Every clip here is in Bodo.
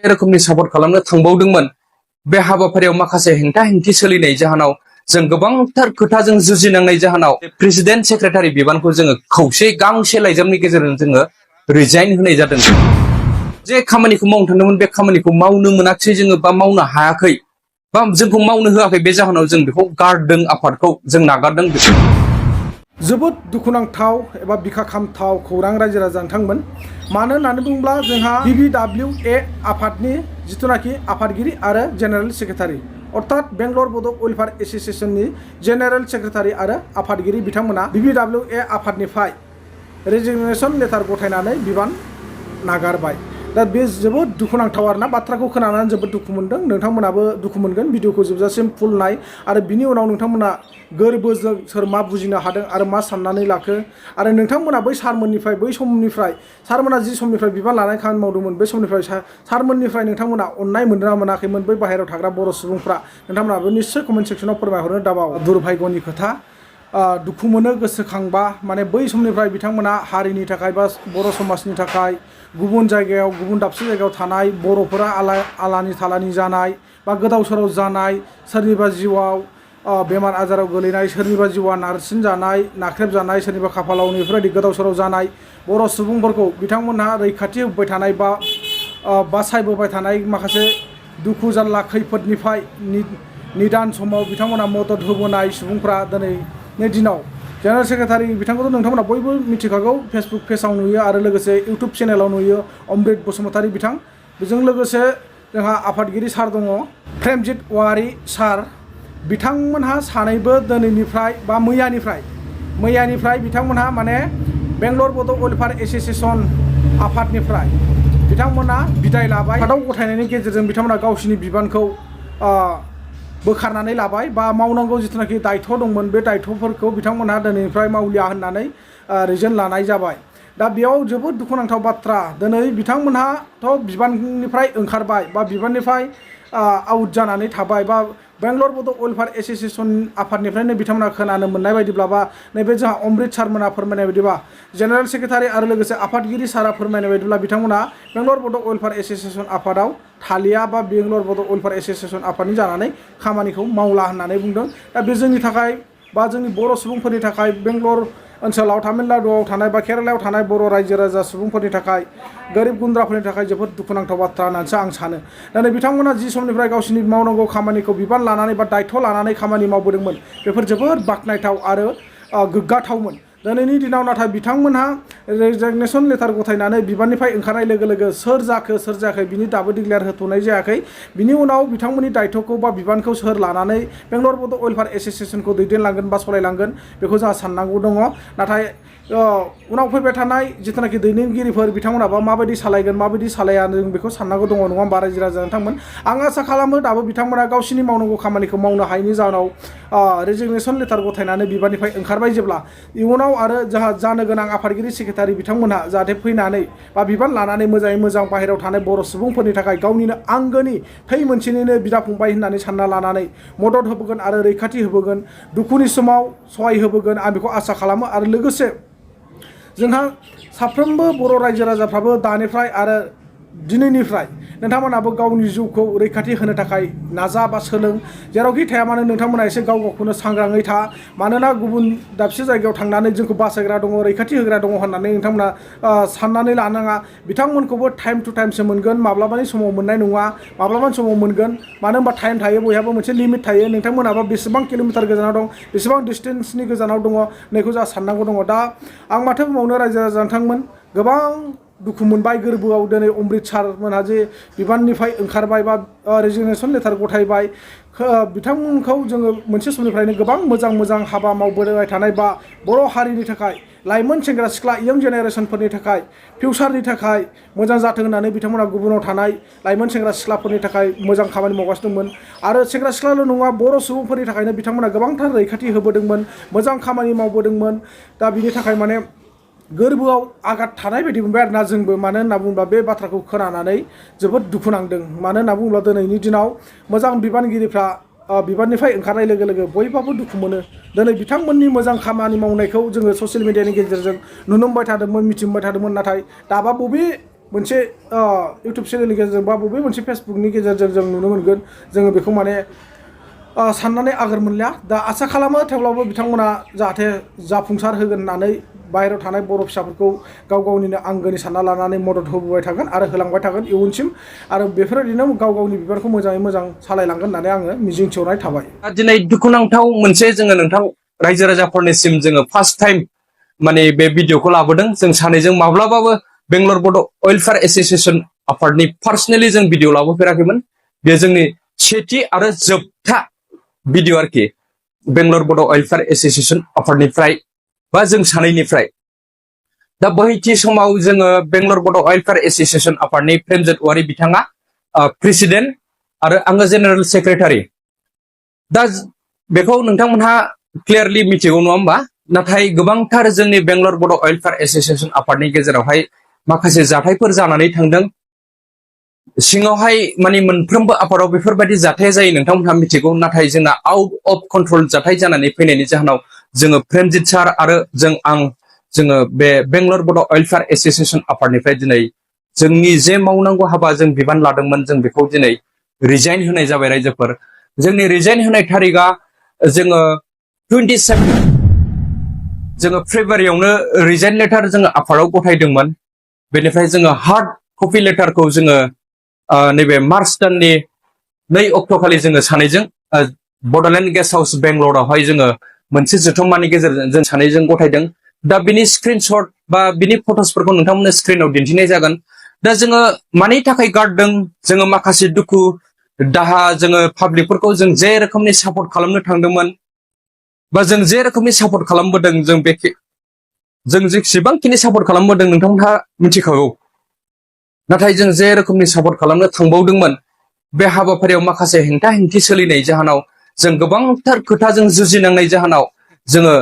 जे रोखोमनि सापर्ट खालामनो थांबावदोंमोन बे हाबाफारियाव माखासे हेंथा हेंथि सोलिनाय जाहोनाव जों गोबांथार खोथाजों जुजिनांनाय जाहोनाव प्रेसिडेन्ट सेक्रेटारि बिबानखौ जोङो खौसे गांसे लाइजामनि गेजेरजों जोङो रिजाइन होनाय जादों। जे खामानिखौ मावनो थांदोंमोन बे खामानिखौ मावनो मोनाखिसै जोङो बा मावनो हायाखै बा जोंखौ मावनो होआखै बे जाहोनाव जों बेखौ गारदों आफादखौ जों नागारदों। जोबोद दुखुनांथाव एबा बिखा खामथाव खौरां रायजो राजा नोंथांमोन। मानो होननानै बुङोब्ला जोंहा BBWA आफादनि जिथुनाखि आफादगिरि आरो जेनेरेल सेक्रेटारि अर्थात बेंगलर बड' वेलफेयार एस'सिएशननि जेनेरेल सेक्रेटारि आरो आफादगिरि बिथांमोना BBWA आफादनिफ्राय रेजिगनेसन लेटार गथायनानै बिबान नागारबाय। दा बे जोबोद दुखुनांथाव आरोना, बाथ्राखौ खोनानानै जोबोद दुखु मोनदों। नोंथांमोनाबो दुखु मोनगोन भिडिअखौ जोबजासिम फुल नाय आरो बिनि उनाव नोंथांमोना गोरबोजों सोर मा बुजिनो हादों आरो मा साननानै लाखो आरो नोंथांमोना बै सारमोननिफ्राय बै समनिफ्राय सारमोना जि समनिफ्राय बिबान लानाय खामानि मावदोंमोन बे समनिफ्राय सारमोननिफ्राय नोंथांमोना अननाय मोनदोंना मोनाखैमोन बै बाहेरायाव थाग्रा बर' सुबुंफ्रा नोंथांमोनाबो निश्चय कमेन्ट सेक्सनाव फोरमायहरनो दाबाव। दुर्भाग्यनि खोथा, दुखु मोनो गोसोखांबा। माने बै समनिफ्राय बिथांमोना हारिनि थाखाय बा बर' समाजनि थाखाय गुबुन जायगायाव गुबुन दाबसे जायगायाव थानाय बर'फोरा आलानि थालानि जानाय बा गोदाव सोराव जानाय, सोरनिबा जिउआव बेमार आजाराव गोलैनाय, सोरनिबा जिउआ नारसिन जानाय नाख्रेब जानाय, सोरनिबा खाफालाव बेफोरबायदि गोदाव सोराव जानाय बर' सुबुंफोरखौ बिथांमोनहा रैखाथि होबाय थानाय बा बासायबोबाय थानाय माखासे दुखु जारला खैफोदनिफ्राय निदान समाव बिथांमोना मदद होबोनाय सुबुंफ्रा दिनैनि दिनाव जेनेरेल सेक्रेटारि बिथांखौथ' नोंथांमोना बयबो मिथिखागौ, फेसबुक पेजाव नुयो आरो लोगोसे इउटुब चेनेलाव नुयो, अमृत बसुमतारी बिथां। बेजों लोगोसे जोंहा आफादगिरि सार दङ प्रेमजित औवारि सार। बिथांमोनहा सानैबो दिनैनिफ्राय बा मैयानिफ्राय बिथांमोनहा माने बेंगलर बड' वेलफेयार एस'सिएशन आफादनिफ्राय बिथांमोना बिदाय लाबाय। आफादाव गथायनायनि गेजेरजों बिथांमोना गावसिनि बिबानखौ बोखारनानै लाबाय बा मावनांगौ जिथुनाखि दायथ' दंमोन बे दायथ'फोरखौ बिथांमोनहा दिनैनिफ्राय मावलिया होननानै रिजाइन लानाय जाबाय। दा बेयाव जोबोद दुखुनांथाव बाथ्रा, दिनै बिथांमोनहाथ' बिबाननिफ्राय ओंखारबाय बा बिबाननिफ्राय आउट जानानै थाबाय बा बेंगलर बड' वेलफेयार एस'सिएशन आफादनिफ्रायनो बिथांमोना खोनानो मोननाय बायदिब्ला बा नैबे जोंहा अमृत सारमोना फोरमायनाय बायदिबा जेनेरेल सेक्रेटारि आरो लोगोसे आफादगिरि सारा फोरमायनाय बायदिब्ला बिथांमोना बेंगलर बड' वेलफेयार एस'सिएशन आफादाव थालिया बा बेंगलर बड' वेलफेयार एस'सिएशन आफादनि जानानै खामानिखौ मावला होननानै बुंदों। दा बे जोंनि थाखाय बा जोंनि बर' सुबुंफोरनि थाखाय बेंगलर ओनसोलाव तामिलनाडुआव थानाय बा केरालायाव थानाय बर' रायजो राजा सुबुंफोरनि थाखाय गोरिब गुन्द्राफोरनि थाखाय जोबोद दुखुनांथाव बाथ्रा होननानैसो आं सानो। दिनै बिथांमोना जि समनिफ्राय गावसिनि मावनांगौ खामानिखौ बिबान लानानै बा दायथ' लानानै खामानि मावबोदोंमोन बेफोर जोबोद बाख्नायथाव आरो गोग्गाथावमोन। दिनैनि दिनाव नाथाय बिथांमोनहा रेजिगनेसन लेटार गथायनानै बिबाननिफ्राय ओंखारनाय लोगो लोगो सोर जायाखै बिनि दाबो डिक्लेयार होथ'नाय जायाखै। बिनि उनाव बिथांमोननि दायथ'खौ बा बिबानखौ सोर लानानै बेंगलर बड' वेलफेयार एस'सिएशनखौ दैदेनलांगोन बा सालायलांगोन बेखौ जोंहा साननांगौ दङ। नाथाय उनाव फैबाय थानाय जिथुनाखि दैदेनगिरिफोर बिथांमोनाबा माबायदि सालायगोन माबायदि सालाया जों बेखौ साननांगौ दङ, नङा होमबा रायजो राजा नोंथांमोन। आं आसा खालामो दाबो बिथांमोना गावसिनि मावनांगौ खामानिखौ मावनो हायैनि जाहोनाव रेजिगनेसन लेटार गथायनानै बिबाननिफ्राय ओंखारबाय जेब्ला इयुनाव आरो जोंहा जानो गोनां आफादगिरि सेक्रेटारि बिथांमोनहा जाहाथे फैनानै बा बिबान लानानै मोजाङै मोजां बाहेरायाव थानाय बर' सुबुंफोरनि थाखाय गावनिनो आंगोनि थै मोनसेनिनो बिदा फंबाय होननानै सानना लानानै मदद होबोगोन आरो रैखाथि होबोगोन, दुखुनि समाव सहाय होबोगोन आं बेखौ आसा खालामो। आरो लोगोसे जोंहा साफ्रोमबो बर' रायजो राजाफ्राबो दानिफ्राय आरो दिनैनिफ्राय नोंथांमोनाबो गावनि जिउखौ रैखाथि होनो थाखाय नाजा बा सोलों। जेरावखि थाया मानो नोंथांमोना एसे गावखौनो सांग्राङै था, मानोना गुबुन दाबसे जायगायाव थांनानै जोंखौ बासायग्रा दङ रैखाथि होग्रा दङ होननानै नोंथांमोना साननानै लानाङा। बिथांमोनखौबो टाइम टु टाइमसो मोनगोन, माब्लाबानि समाव मोननाय नङा, माब्लाबानि समाव मोनगोन। मानो होनबा टाइम थायो, बयहाबो मोनसे लिमिट थायो। नोंथांमोनाबा बेसेबां किल'मिटार गोजानाव दं, बेसेबां डिस्टेन्सनि गोजानाव दङ नैखौ जोंहा साननांगौ दङ। दा आं माथो बुंबावनो रायजो राजा नोंथांमोन, गोबां दुखु मोनबाय गोरबोआव दिनै अमृत सारमोनहा जे बिबाननिफ्राय ओंखारबाय बा रेजिगनेसन लेटार गथायबाय। बिथांमोनखौ जोङो मोनसे समनिफ्रायनो गोबां मोजां हाबा मावबोबाय थानाय बा बर' हारिनि थाखाय लाइमोन सेंग्रा सिख्ला इयं जेनेरेसनफोरनि थाखाय फिउचारनि थाखाय मोजां जाथों होननानै बिथांमोना गुबुनाव थानाय लाइमोन सेंग्रा सिख्लाफोरनि थाखाय मोजां खामानि मावगासिनो दंमोन। आरो सेंग्रा सिख्लाल' नङा, बर' सुबुंफोरनि थाखायनो बिथांमोना गोबांथार रैखाथि होबोदोंमोन, मोजां खामानि मावबोदोंमोन। दा बिनि थाखाय माने गोरबोआव आघात थानाय बायदि मोनबाय आरोना जोंबो। मानो होनना बुङोब्ला बे बाथ्राखौ खोनानानै जोबोद दुखु नांदों। मानो होनना बुङोब्ला दिनैनि दिनाव मोजां बिबानगिरिफ्रा बिबाननिफ्राय ओंखारनाय लोगो लोगो बयबाबो दुखु मोनो। दिनै बिथांमोननि मोजां खामानि मावनायखौ जोङो ससियेल मिडियानि गेजेरजों नुनो मोनबाय थादोंमोन, मिथि मोनबाय थादोंमोन। नाथाय दाबा बबे मोनसे इउटुब चेनेलनि गेजेरजों बा बबे मोनसे फेसबुकनि गेजेरजों जों नुनो मोनगोन जोङो बेखौ माने साननानै आगोर मोनलिया दा आसा खालामो थेवब्लाबो बिथांमोना जाहाथे जाफुंसार होगोन होननानै बाहेरायाव थानाय बर' फिसाफोरखौ गाव गावनिनो आंगोनि सानना लानानै मदद होबोबाय थागोन आरो होलांबाय थागोन इयुनसिम आरो बेफोरबायदिनो गाव गावनि बिबानखौ मोजाङै मोजां सालायलांगोन होननानै आङो मिजिंथिहरनाय थाबाय। दिनै दुखुनांथाव मोनसे जोङो नोंथां रायजो राजाफोरनिसिम जोङो फार्स्ट टाइम माने बे भिडिअखौ लाबोदों जों सानैजों माब्लाबाबो बेंगलर बड' वेलफेयार एस'सिएशन आफादनि पार्सनेलि जों भिडिअ लाबोफेराखैमोन बे जोंनि सेथि आरो जोबथा भिडिअ आरोखि बेंगलर बड' वेलफेयार एस'सिएशन आफादनिफ्राय बा जों सानैनिफ्राय दा बैथि समाव जोङो बेंगलर बड' वेलफेयार एस'सिएशन आफादनि प्रेमजित औवारी बिथाङा प्रेसिडेन्ट आरो आङो जेनेरेल सेक्रेटारि दा बेखौ नोंथांमोनहा क्लियारलि मिथिगौ नङा होमबा नाथाय गोबांथार जोंनि बेंगलर बड' वेलफेयार एस'सिएशन आफादनि गेजेरावहाय माखासे जाथायफोर जानानै थांदों सिङावहाय माने मोनफ्रोमबो आफादाव बेफोरबायदि जाथाया जायो नोंथांमोनहा मिथिगौ नाथाय जोंना आउट अफ कन्ट्रल जाथाय जानानै फैनायनि जाहोनाव जोङो प्रेमजित सार आरो जोङो बे बेंगलर बड' वेलफेयार एस'सिएशन आफादनिफ्राय दिनै जोंनि जे मावनांगौ हाबा जों बिबान लादोंमोन जों बेखौ दिनै रिजाइन होनाय जाबाय रायजोफोर जोंनि रिजाइन होनाय थारिखआ जोङो 27 जोङो फेब्रुवारियावनो रिजाइन लेटार जोङो आफादाव गथायदोंमोन बेनिफ्राय जोङो हार्ड कपि लेटारखौ जोङो नैबे मार्च दाननि 2 अक्ट'खालि जोङो सानैजों बड'लेण्ड गेस्ट हाउस बेंगलरावहाय जोङो मोनसे जथुम्मानि गेजेरजों जों सानैजों गथायदों दा बिनि स्क्रिनशट बा बिनि फट'सफोरखौ नोंथांमोननो स्क्रिनाव दिन्थिनाय जागोन दा जोङो मानि थाखाय गारदों जोङो माखासे दुखु दाहा जोङो पाब्लिकफोरखौ जों जे रोखोमनि सापर्ट खालामनो थांदोंमोन बा जों जे रोखोमनि सापर्ट खालामबोदों जों जेसेबांखिनि सापर्ट खालामबोदों नोंथांमोनहा मिथिखागौ नाथाय जों जे रोखोमनि सापर्ट खालामनो थांबावदोंमोन बे हाबाफारियाव माखासे हेंथा हेंथि सोलिनाय जाहोनाव जों गोबांथार खोथाजों जुजिनांनाय जाहोनाव जोङो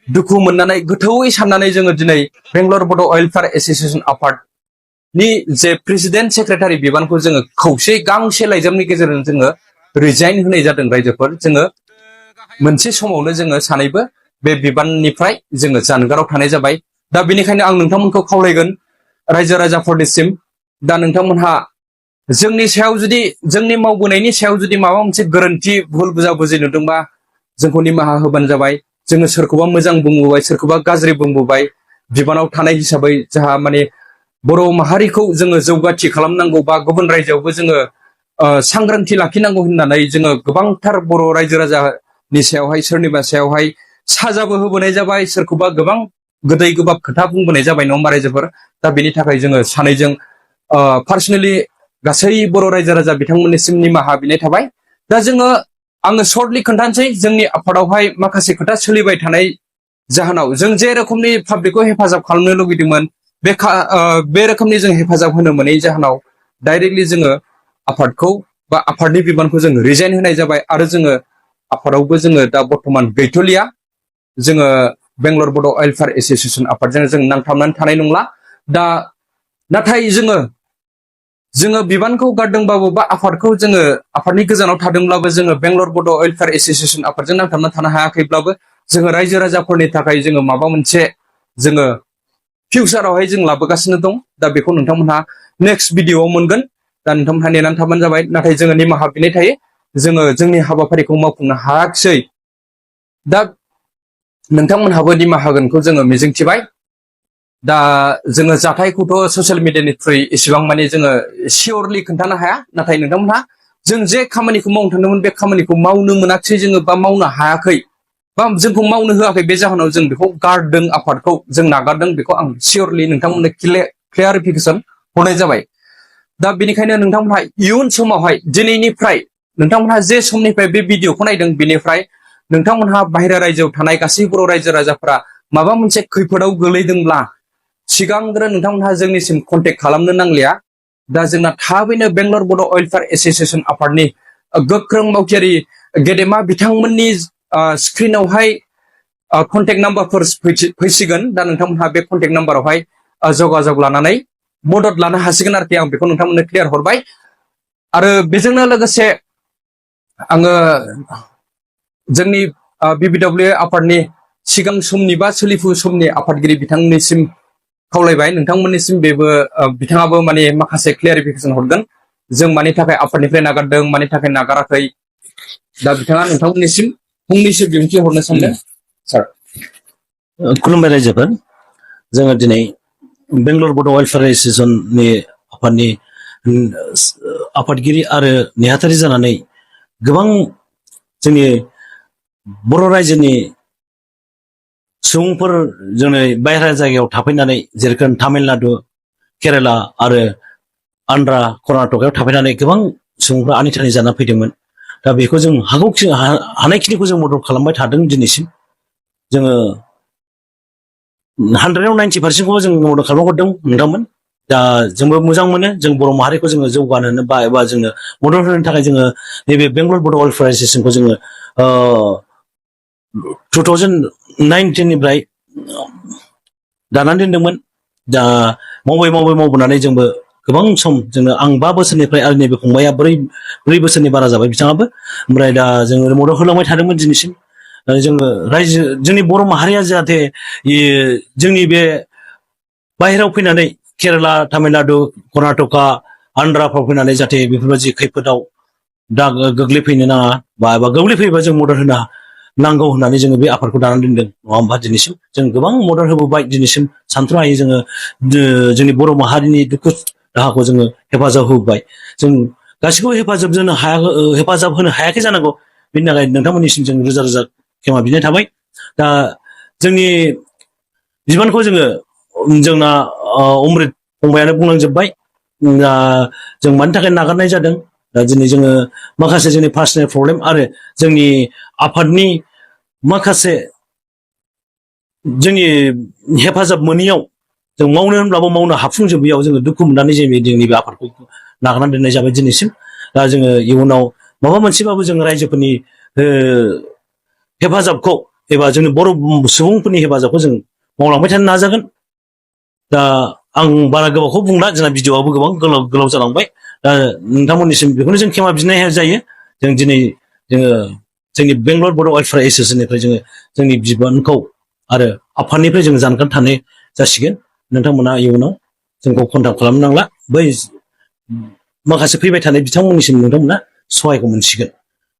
दुखु मोननानै गोथौयै साननानै जोङो दिनै बेंगलर बड' वेलफेयार एस'सिएशन आफादनि जे प्रेसिडेन्ट सेक्रेटारि बिबानखौ जोङो खौसे गांसे लाइजामनि गेजेरजों जोङो रिजाइन होनाय जादों रायजोफोर जोङो मोनसे समावनो जोङो सानैबो बे बिबाननिफ्राय जोङो जानगाराव थानाय जाबाय दा बेनिखायनो आं नोंथांमोनखौ खावलायगोन रायजो राजाफोरनिसिम दा नोंथांमोनहा जोंनि सायाव जुदि जोंनि मावबोनायनि सायाव जुदि माबा मोनसे गोरोन्थि भुल बुजाबुजि नुदोंबा जोंखौ निमाहा होबानो जाबाय जोङो सोरखौबा मोजां बुंबोबाय सोरखौबा गाज्रि बुंबोबाय बिबानाव थानाय हिसाबै जोंहा माने बर' माहारिखौ जोङो जौगाथि खालामनांगौ बा गुबुन रायजोआवबो जोङो सांग्रांथि लाखिनांगौ होननानै जोङो गोबांथार बर' रायजो राजानि सायावहाय सोरनिबा सायावहाय साजाबो होबोनाय जाबाय सोरखौबा गोबां गोदै गोबाब खोथा बुंबोनाय जाबाय नङा होमबा रायजोफोर दा बेनि थाखाय जोङो सानैजों पार्सनेलि गासै बर' रायजो राजा बिथांमोननिसिम निमाहा बिनाय थाबाय दा आङो सर्टलि खोन्थानोसै जोंनि आफादावहाय माखासे खोथा सोलिबाय थानाय जाहोनाव जों जे रोखोमनि पाब्लिकखौ हेफाजाब खालामनो लुगैदोंमोन बे रोखोमनि जों हेफाजाब होनो मोनै जाहोनाव डाइरेक्टलि जोङो आफादखौ बा आफादनि बिबानखौ जों रिजाइन होनाय जाबाय आरो जोङो आफादावबो जोङो दा बर्थमान गैथ'लिया जोङो बेंगलर बड' वेलफेयार एस'सिएशन आफादजों जों नांथाबनानै थानाय नंला दा नाथाय जोङो बिबानखौ गारदोंबाबो बा आफादखौ जोङो आफादनि गोजानाव थादोंब्लाबो जोङो बेंगलर बड' वेलफेयार एस'सिएशन आफादजों नांथाबना थानो हायाखैब्लाबो जोङो रायजो राजाफोरनि थाखाय जोङो माबा मोनसे जोङो फिउचारावहाय जों लाबोगासिनो दं दा बेखौ नोंथांमोनहा नेक्स्ट भिडिअआव मोनगोन दा नोंथांमोनहा नेनानै थाबानो जाबाय नाथाय जोङो निमाहा बिनाय थायो जोङो जोंनि हाबाफारिखौ मावफुंनो हायाखिसै दा नोंथांमोनहाबो निमाहा होगोनखौ जोङो मिजिंथिबाय दा जोङो जाथायखौथ' ससियेल मिडियानि थ्रुयै इसेबां माने जोङो सियरलि खोन्थानो हाया नाथाय नोंथांमोनहा जों जे खामानिखौ मावनो थांदोंमोन बे खामानिखौ मावनो मोनाखिसै जोङो बा मावनो हायाखै बा जोंखौ मावनो होआखै बे जाहोनाव जों बेखौ गारदों आफादखौ जों नागारदों बेखौ आं सियरलि नोंथांमोननो क्लियारिफिकेसन हरनाय जाबाय दा बेनिखायनो नोंथांमोनहा इयुन समावहाय दिनैनिफ्राय नोंथांमोनहा जे समनिफ्राय बे भिडिअखौ नायदों बेनिफ्राय नोंथांमोनहा बाहेरा रायजोआव थानाय गासै बर' रायजो राजाफोरा माबा मोनसे खैफोदाव गोलैदोंब्ला सिगांग्रो नोंथांमोनहा जोंनिसिम कन्टेक्ट खालामनो नांलिया दा जोंना थाबैनो बेंगलर बड' वेलफेयार एस'सिएशन आफादनि गोख्रों मावथियारि गेदेमा बिथांमोननि स्क्रिनावहाय कन्टेक्ट नाम्बारफोर फैसिगोन दा नोंथांमोनहा बे कन्टेक्ट नाम्बारावहाय जगाजग लानानै मदद लानो हासिगोन आरोखि आं बेखौ नोंथांमोननो क्लियार हरबाय आरो बेजोंनो लोगोसे आङो जोंनि बिबिडब्लिउ आफादनि सिगां समनि बा सोलिफु समनि आफादगिरि बिथांनिसिम खावलायबाय नोंथांमोननिसिम बेबो बिथाङाबो माने माखासे क्लियारिफिकेसन हरगोन जों मानि थाखाय आफादनिफ्राय नागारदों मानि थाखाय नागाराखै दा बिथाङा नोंथांमोननिसिम फंनैसो बिबुंथि हरनो सानदों सार खुलुमबाय रायजोफोर जोङो दिनै बेंगलर बड' वेलफेयार एस'सिएशननि आफादनि आफादगिरि आरो नेहाथारि जानानै गोबां जोंनि बर' रायजोनि सुबुंफोर जोंनि बायह्रा जायगायाव थाफैनानै जेरोखोम तामिलनाडु केरेला आरो आन्ध्रा कर्नाटकआव थाफैनानै गोबां सुबुंफ्रा आनिथानि जाना फैदोंमोन दा बेखौ जों हानायखिनिखौ जों मदद खालामबाय थादों दिनैसिम जोङो 100आव 90%खौबो जों मदद खालामहरदों नोंथांमोन दा जोंबो मोजां मोनो जों बर' माहारिखौ जोङो जौगानो बा एबा जोंनो मदद होनो थाखाय जोङो नैबे बेंगलर बड' वेलफेयार एस'सिएशनखौ जोङो 2019 निफ्राय दानानै दोनदोंमोन दा मावबोनानै जोंबो गोबां सम जोङो आं 5 बोसोरनिफ्राय आरो नैबे फंबाया 4 बोसोरनि बारा जाबाय बिथाङाबो ओमफ्राय दा जोङो मदद होलांबाय थादोंमोन दिनैसिम जोङो रायजो जोंनि बर' माहारिया जाहाथे जोंनि बे बाहेरायाव फैनानै केरेला तामिलनाडु कर्नाटका आन्ध्राफ्राव फैनानै जाहाथे बेफोरबायदि खैफोदाव दा गोग्लैफैनो नाङा बा एबा गोग्लैफैयोबा जों मदद होनो नांगौ होननानै जोङो बे आफादखौ दानानै दोनदों नङा होमबा दिनैसिम जों गोबां मदद होबोबाय दिनैसिम सानथ्र'हायै जोङो जोंनि बर' माहारिनि दुखु दाहाखौ जोङो हेफाजाब होबोबाय जों गासैखौबो हेफाजाब होनो हायाखै जानांगौ बेनि थाखाय नोंथांमोननिसिम जों रोजा रोजा क्षमा बिनाय थाबाय दा जोंनि बिबानखौ जोङो जोंना अमृत फंबायानो बुंलांजोबबाय दा जों मानि थाखाय नागारनाय जादों दा दिनै जोङो माखासे जोंनि पार्सनेल प्रब्लेम आरो जोंनि आफादनि माखासे जोंनि हेफाजाब मोनैयाव जों मावनो होनब्लाबो मावनो हाफुंजोबैयाव जोङो दुखु मोननानै जोंनि बे आफादखौ नागारनानै दोननाय जाबाय दिनैसिम दा जोङो इयुनाव माबा मोनसेबाबो जों रायजोफोरनि हेफाजाबखौ एबा जोंनि बर' सुबुंफोरनि हेफाजाबखौ जों मावलांबाय थानो नाजागोन दा आं बारा गोबावखौ बुंला जोंना भिडिअ'आबो गोबां गोलाव जालांबाय दा नोंथांमोननिसिम बेखौनो जों क्षमा बिनाय जायो जों दिनै जोङो जोंनि बेंगलर बड' वेलफेयार एस'सिएशननिफ्राय जोङो जोंनि बिबानखौ आरो आफादनिफ्राय जों जानगार थानाय जासिगोन नोंथांमोना इयुनाव जोंखौ कन्टाक्ट खालामनांला बै माखासे फैबाय थानाय बिथांमोननिसिम नोंथांमोना सहायखौ मोनसिगोन